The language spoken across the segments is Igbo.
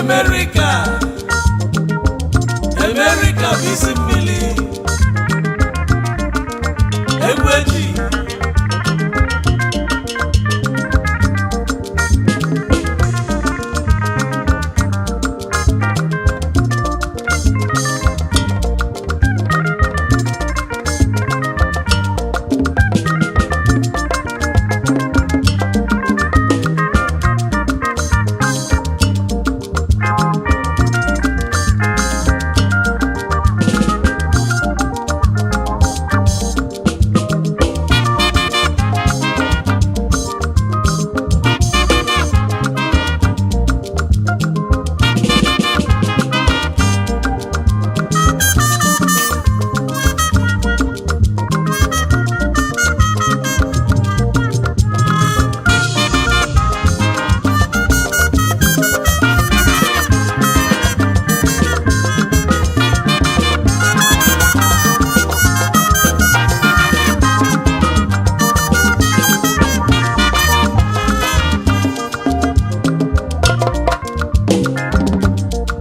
n'Amerịka. Amerịka bụ isi mmiri. Egwu eji.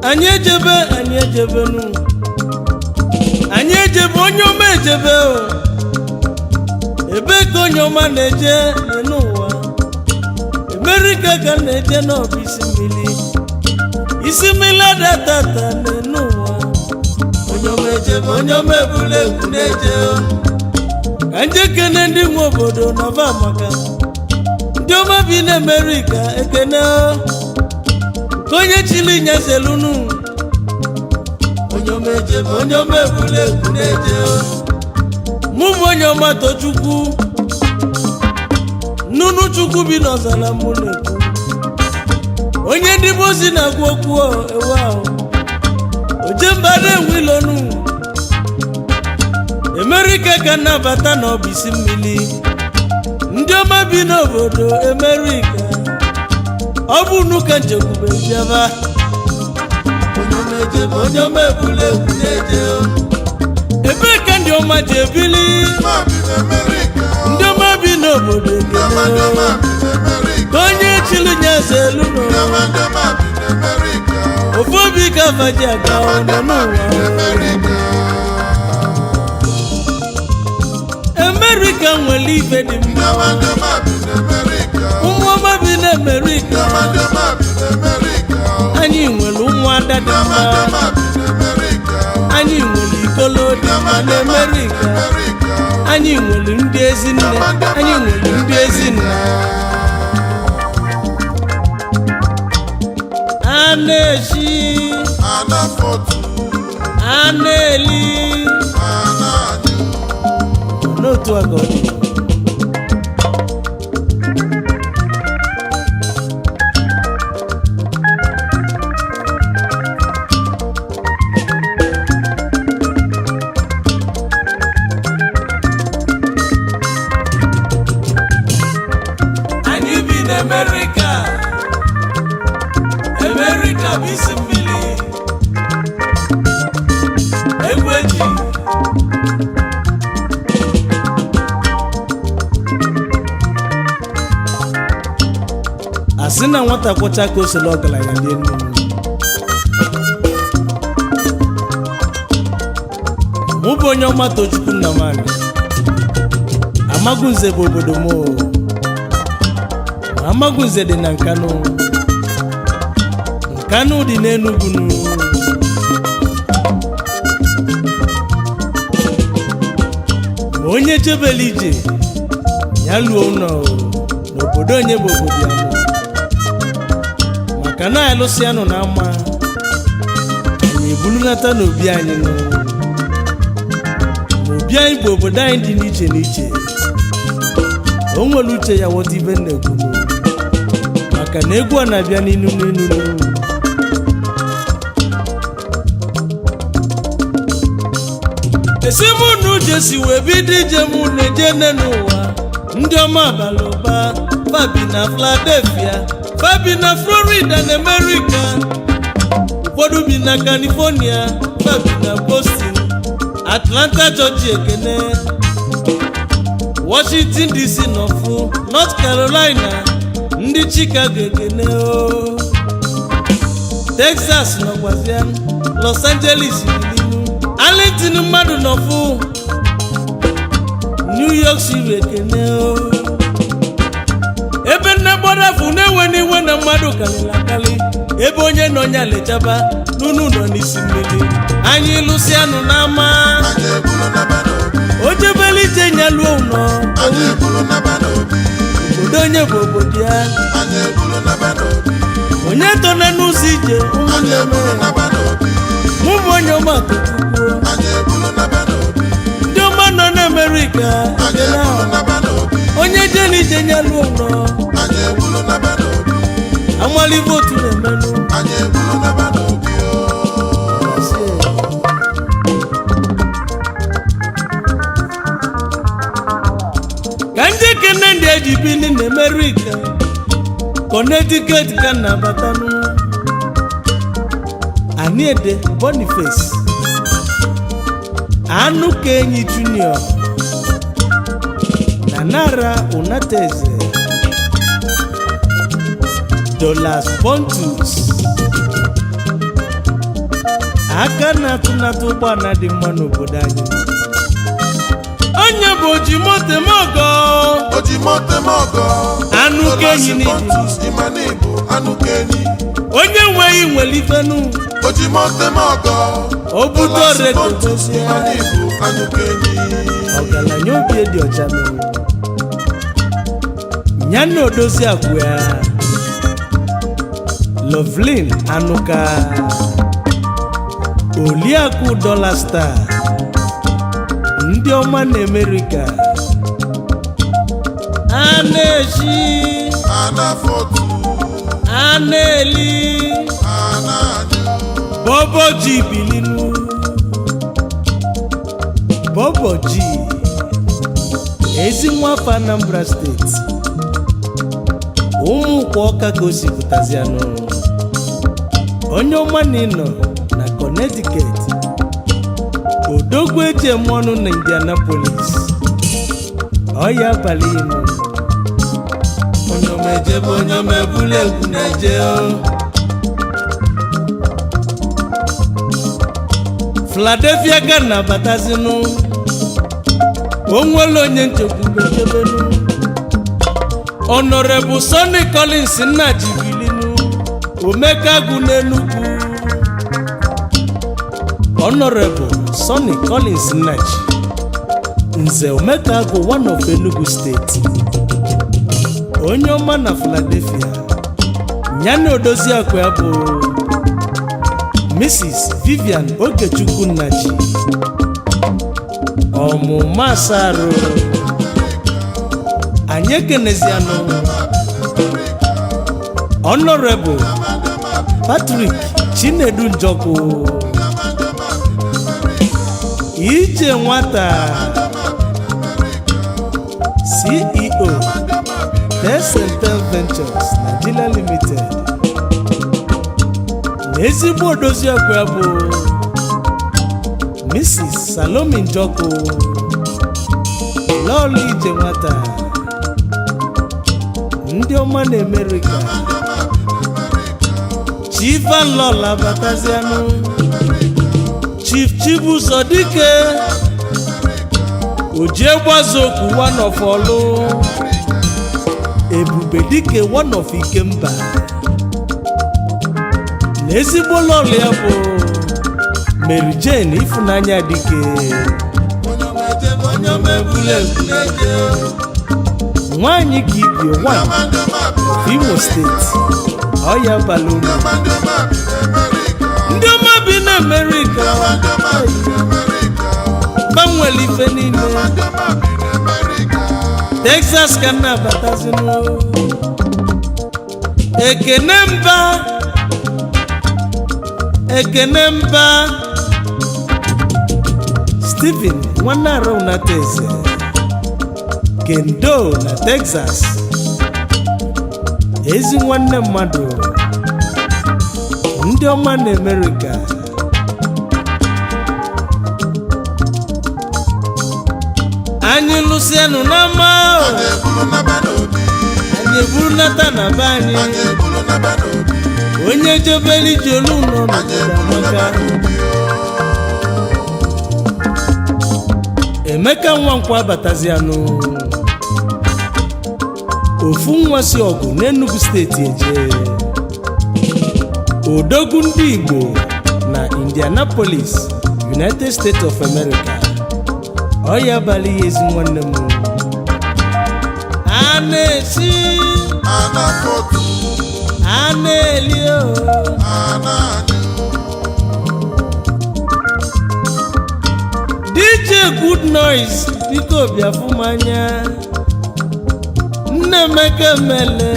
Anyị ejebe, anyị ejebenu, anyị ejebe. Onye ọma ejebe o. Ebe ka onye ọma na-eje n'ụwa? Amerịka ka na-eje n'ọbụ isi mmiri, isi mmiri adatata n'ụwa. Onye ọma ejebe, onye ọma ebula egwu na-eje o. Ka nje kene ndị nwe obodo na va maka ndị ọma bi n'Amerịka. Ekene o. Ka onye chili nyezelunu. Onye ọma ejebe, onye ọma ebula egwu na-eje o. Mụ bụ onye ọma Tochukwu nnụnụ Chukwu bi n'ọzara. Mụ na-ekwu onye ndị bozi na-agwa okwu o, ewu ahụ ojemba na-enwe ilonu. Emerika ka nnabata na ọbụ isi mmiri. Ndị ọma bi n'obodo Emerika, ọ bụ unu ka nchekwube bịaba. Onye ọma ejebe, onye ọma ebula egwu na-eje o. Ebee ka ndị ọma ji ebili? Bi n'Amerịka. Ndị ọma bi n'obodo, Ndị ọma, ndị ekele ọma bi n'Amerịka. Ka onye chili nye eze elu Ndị n'ụwa. ọma, ndị ọma bi n'Amerịka. Ofu obi ka afaji aga Ndị ọnọ ọma bi n'ụwa. n'Amerịka. Amerịka nwere ife dị Ndị mma. ọma, ndị ọma bi n'Amerịka. Ụmụ ọma bi n'Amerịka. Ndị ọma, ndị ọma bi n'Amerịka. Anyị nwere ụmụada dị Ndị ọma, mma. ndị ọma bi n'Amerịka. Anyị nwere ikolo dị Ndị ọma, mma ndị ọma bi n'Amerịka. n'Amerịka. Anyị nwere ndị ezinne, anyị nwere ndị ezinna. A na-eshi Anafọtu. A na-eli Anajụ. n'otu a ka ọ dị. Anyị bi n'Amerịka. Amerịka bụ isi mmiri. Egwu eji. Asị na nwata kwọcha ka o soro ọgaranya dị elu. Mụ bụ onye ọma Tochukwu Nnamani. Amagunze bụ obodo m o. Amagunze dị na Nkanụ. Nkanụ dị n'Enugwu nụ. Ma onye jebela ije ya luo ụlọ o, n'obodo onye bụ obodo ya nụ. Maka na alụsịanụ na ama anyị ebulunata n'obi anyị nụ. Ma obi anyị bụ obodo anyị dị n'iche n'iche. O nwere uche ya ghọta ibe m na-ekwu, maka na egwu a na-abịa n'inu n'inu n'inu. Esi mụ na uche si wee bido ije mụ na-eje nne n'ụwa. Ndị ọma abalị ụba fabi na Philadelphia, fabi na Florida na America, ụfọdụ bi na California, fabi na Boston, Atlanta, Georgia, ekene Washington DC, nọfụ North Carolina, ndị Chicago, ekene o. Texas nọkwazịa, Los Angeles bilinu, Arlington mmadụ nọfụ, New York City ekene o. Ebe nne gbọdafụ na-ewe n'iwe na mmadụ karịrị akarị, ebe onye nọ nya lechaba n'unu nọ n'isi mmiri. Anyị lụsịanụ n'ama. Anyị ebulu naba n'obi. Ojebele ije nyaluo ụnọ. Anyị ebulu naba n'obi. Obodo onye bụ obodo ya. Anyị ebulu naba n'obi. Onye tona n'ụzọ ije. Anyị Ụmụnne m, ebulu naba n'obi. mụ bụ onye ọma Tochukwu. Anyị ebulu naba n'obi. Ndị ọma nọ n'Amerika. Anyị ebulu naba n'obi. Onye jere ije nyaluo ụnọ. Anyị ebulu naba n'obi. Amali votu na-emenụ. Anyị ebulu naba n'obi o. Ka ndị kene ndị eji bili na Amerịka, Connecticut ka na-abatanụ. Aniede Boniface Anụ ka enyi Junior na Nara Unateze Dolas Pontus, aka na-atụnatụ ụgbọala dị mma n'obodo anyị. Onye bụ ojimotemogo. Oji moto eme ọgọ. Anụ ka enyi Dolas n'iji. Pontus, ịma na ịbụ anụ ka enyi. Onye nweghị nwere ifenu. Oji moto eme ọgọ. O bute Dolas ọrịa. Pontus, ịma na ịbụ anụ ka enyi. Ọgaranya obi dị ọcha mere ya na odozi akụ ya, Lovelin Anụka, Oliakụ Dollar Star, ndị ọma na Amerịka a na-eji. Anafotu. A na-eli. Ananyụ. Bobo G bilinu, Bobo G, ezi nwafọ Anambra Steeti, ụmụ kwa ọka ka o si pụtazianụ. Onye ọma na ịnọ na Connecticut, odogwu eji eme ọnụ na Indianapolis, ọya abalị inu. Onye ọma ejebe, onye ọma ebulu egwu na-eje o. Philadelphia ga na-abatazinu, onwere onye nchekwube chebenu. Honorable Sonny Collins nna jibilinu, Omekagwu n'Enugwu. Honorable Sonny Collins Nnaji, Nze Omekagwu one of Enugu State, onye ọma na Philadelphia, ya na odozi akụ ya bụ Mrs. Vivian Okechukwu Nnaji, ọmụma asarụ. Anyị ekenezianụ Honorable Patrick Chinedu Njọkụ, ije nwata, CEO Tesentel Ventures Nigeria Limited, na ezigbo odozi ọkụ ya bụ Mrs. Salome Njọkụ, lọlọ ije nwata, ndị ọma na Amerịka. Chief Lọla batazianụ, Chief Chibuzo Dike Ojiegbazoku one of Olu, Ebube Dike one of Ikemba, na ezigbo lọlọ ya bụ Mary Jane Ifunanya Dike, nwanyị ka ibie one of Imo Steeti, ọya balonu. Ndị ọma bi na Amerịka gbanwere ife niile. Texas ka m na-abatazinu. Ekene mba, ekene mba Stephen nwanne Aronateze Kendo na Texas, ezi nwanne mmadụ, ndị ọma na Amerịka. Anyị lụsịanụ n'ama o, Anyị ebulu naba n'obi. Anyị eburu nata na be anyị. Anyị ebulu naba n'obi. Onye jebeli jelu nọ Anyị n'obodo ebulu amaka. naba n'obi o. Emeka Nwankwọ abatazianụ, ofu nwa si ọgụ n'Enugu Steeti eje, odogwu ndị Igbo na Indianapolis, United States of America. Ọya abalị ya, ezi nwanne m a na-esi Anafotu. A na-eli o. Ananyụ. DJ Good Noise, biko bịa fụ m anya. Nnaemeka Emele,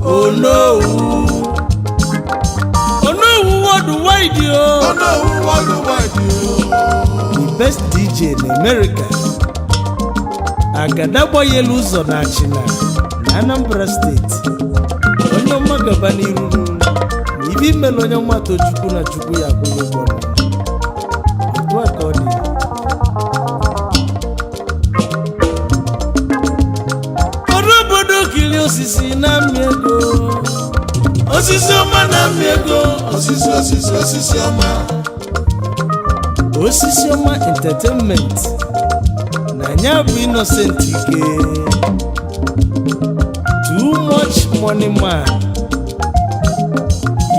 Onowu, Onowu worldwide o. Onowu worldwide o. The best DJ na America, agada gbanyelu ụzọ na Achịna na Anambra Steeti. Onye ọma, gaba n'iru na ibe imela. Onye ọma, tochukwu na Chukwu ya akwụghị ụgwọ. Otu a ka ọ dị. Ọrụ obodo kiri osisi na-amị ego, osisi ọma na-amị ego. Osisi, osisi, osisi ọma. Osisi Ọma Entertainment na ya bụ Innocent Ike, too much money man.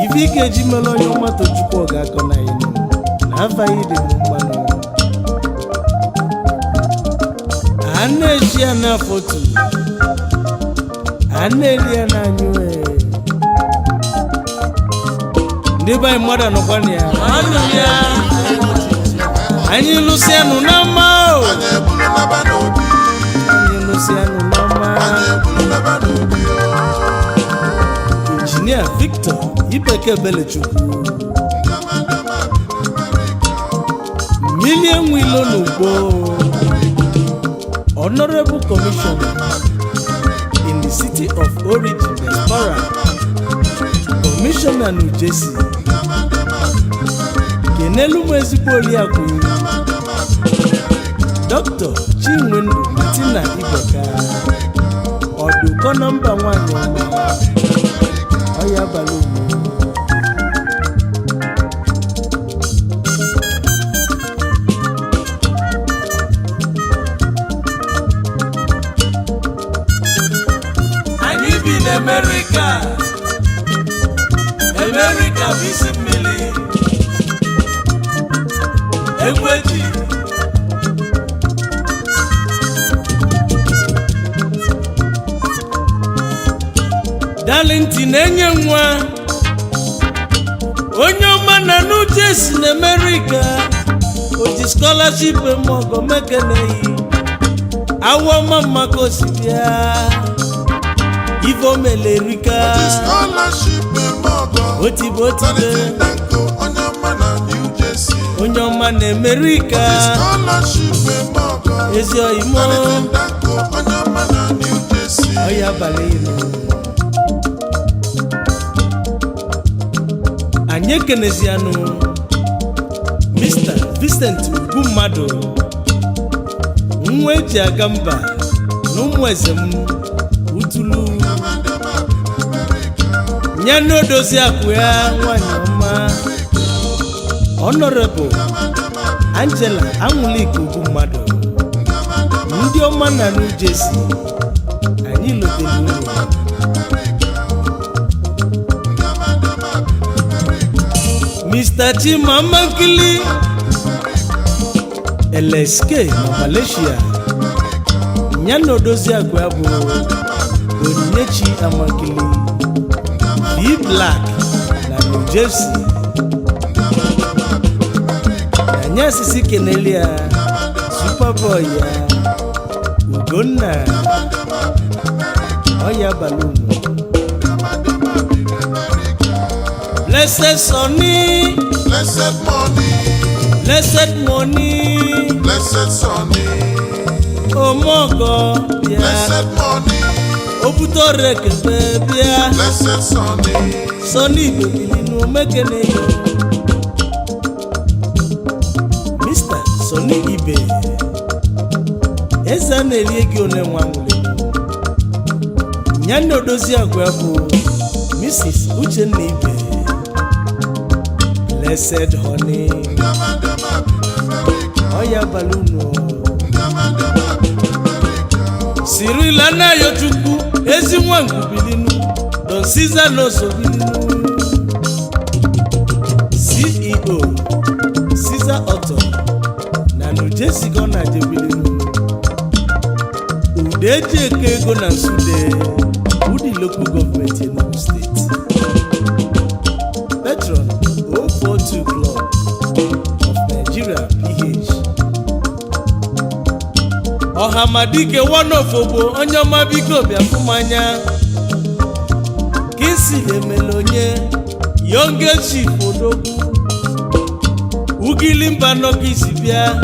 Ife ike eji mere onye ọma, tochukwu ọ ga-akọ na ịnụ na afaghị dị m mmanụ a na-eji ya na foto a na-eli ya n'anyụ. Ee, ndị be anyị, mmadụ anọkwa na ya anụ ya. Anyị lụsịanụ na mma o. Anyị ebulu naba n'obi. Anyị lụsịanụ na mma. Anyị ebulu naba n'obi o. Injinia Victor Ibeke Belechukwu, Ndị ọma, ndị ọma bi n'Amerịka o. mmili enwe ilo n'ugbo, Honorable Commissioner in the City of Origin Diaspora, Commissioner New Jersey. Kenelu m ezigbo oliakụ, Dr. Chinwendu Martina Iboka, ọdụkọ nọmba nwanyị ọma, ọya bara uru. Anyị bi n'Amerịka. Amerịka bụ isi mmiri egwu eji. Darlington na-enye nwa, onye ọma na n'uche si n'Amerịka, o ji scholarship eme ọgọ mekeneyi awọ ọma maka osi bịa ife omelerika. Scholarship eme ọgọ. Otibe otibe. Darlington Danko, onye ọma na New Jersey. Onye ọma na Amerịka. Scholarship eme ọgọ. Ezi oyimo. Darlington Danko, onye ọma na New Jersey. Ọya abalị iri, anyị ekenezianụ Mr. Vincent Ugwu mmadụ, nwa eji aga mba na ụmụ eze m utulu nye n'odozi akụ ya, nwanyị ọma, Honorable Angela Anwulike Ugwu mmadụ. Ndị ọma na New Jersey, anyị lotere unu. Mr. Chimama Nkili, LSK na Malaysia, ya na odozi akụ ya bụ Onyinyechi Amakili, B Black na New Jersey. Anyị asịsị kenelia Superboy ya, Ugonna ọya balunu. Blessed Sonny. Blessed money. Blessed money. Blessed Sonny. Omogo bịa. Blessed money. Obute ọrịa ekebe bịa. Blessed Sonny. Sonny Igbo mekene yo. Mr. Sonny Ibe, eze a na-eri ego one nwa nwụrụ ya na odozi agwa bụ Mrs. Uchenna Ibe, Blessed Honey. Ndị ọma, ndị ọma bi n'Amerịka. Ọya balunu. Ndị ọma, ndị ọma bi n'Amerịka. Cyril Anayochukwu, ezi nwa nkwubilinu, Don Caesar n'osobilinu, CEO Caesar Auto na New Jersey ka ọ na-ejebilinu. Ude eji eke ego na Nsude, Udi Local Government, Enugu State. Patron 042 Club of Nigeria PH. Ọhamadike wanofogbo, onye ọma, biko bịa fụ m anya. Kinsili emela onye, youngest chief, odogwu Ugili mba nọka isi bịa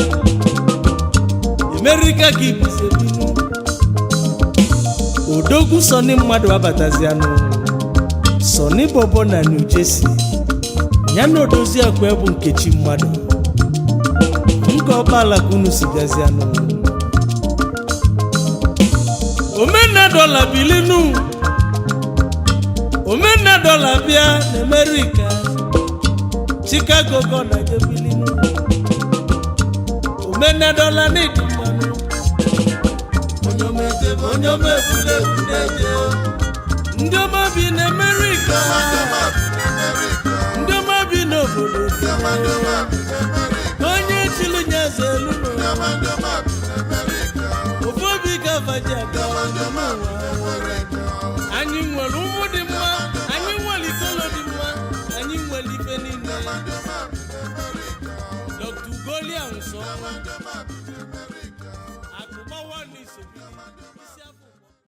Amerịka ka ibizi ebinu. Odogwu Sọni mmadụ abatazianụ, Sọni Bobo na New Jersey, ya na odozi akwa bụ Nkechi mmadụ nke ọkpala ka unu si bịazianụ. Omenna Dọla bilinu, Omenna Dọla bịa na Amerịka, Chicago gọ na jebilinu. Omenna Dọla n'ịdị mmanụ. Onye ọma ejebe, onye ọma ebule ebu na-eje. Ndị ọma bi na Amerịka, ndị ọma bi n'obodo, ka onye chili nye eze elu n'ụwa. Ofu obi ka vaji aga n'ụwa. Anyị nwere ụmụ dị mma, anyị nwere ikolo dị mma, anyị nwere ife niile. Dr. Ugolia Nso, akụgbawa n'isobi isi afọ.